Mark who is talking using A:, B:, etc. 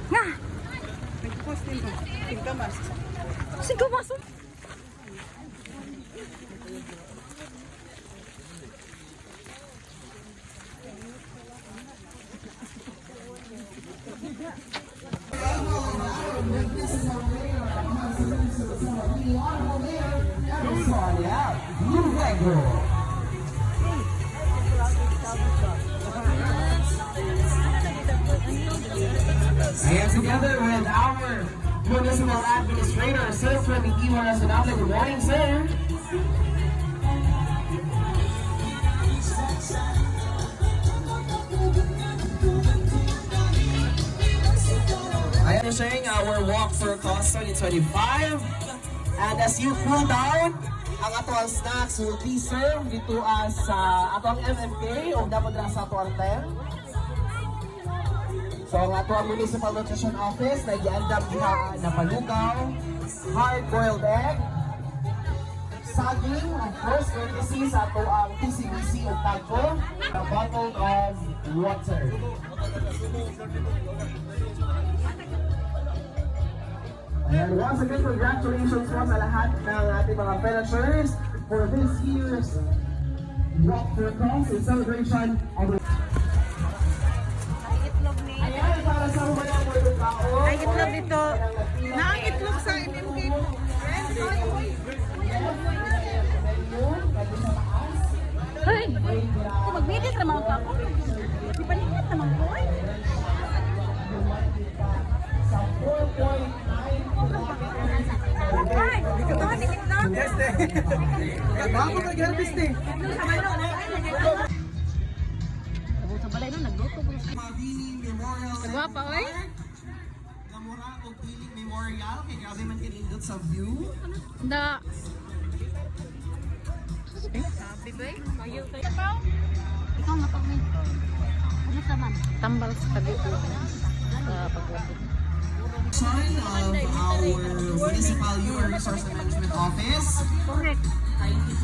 A: Nga!
B: Nag-post din ko. Tingkamas.
A: Singkamas!
C: And together with our municipal administrator, Sir Freddy Iwan Razonable. Good morning, sir. Ayan, sharing our Walk for a Cause 2025. And as you cool down, ang atoang snacks will be served dito as sa atoang MMK o dapat na sa atoang tent. So ang atoang Municipal Nutrition Office nag-iandam diha na palugaw, hard-boiled egg, saging, of course, courtesy sa atoang PCBC ug Tagco, a bottle of water. Ayan, once again, congratulations po sa lahat ng ating mga finishers for this year's Walk for a Cause in celebration of the
A: Ang itlog ni
C: Ayan, para sa humanang mga tao.
A: Ay, itlog dito.
B: Na ang itlog sa MMK po.
A: Hoy! Mag-medit naman ka ako. Ipaningat naman ko. Ay.
C: Sa 4.9
A: Ay! Ito ang itlog.
C: Yes, te. Bago mag-helpis, te.
A: Itlog sa balay. Sa balay no, nagluto ko.
C: Mabini Memorial
A: Nagwapa, oy.
C: Gamura og Dili Memorial kay grabe man kinindot sa view.
A: Da. Sabi ba? Mayo kayo. Ikaw nga pag may. Ano ka man? Tambal sa kaguto. Sa pagluto.
C: Sign of our Municipal Human Resource Management Office.
A: Correct.
C: Kindly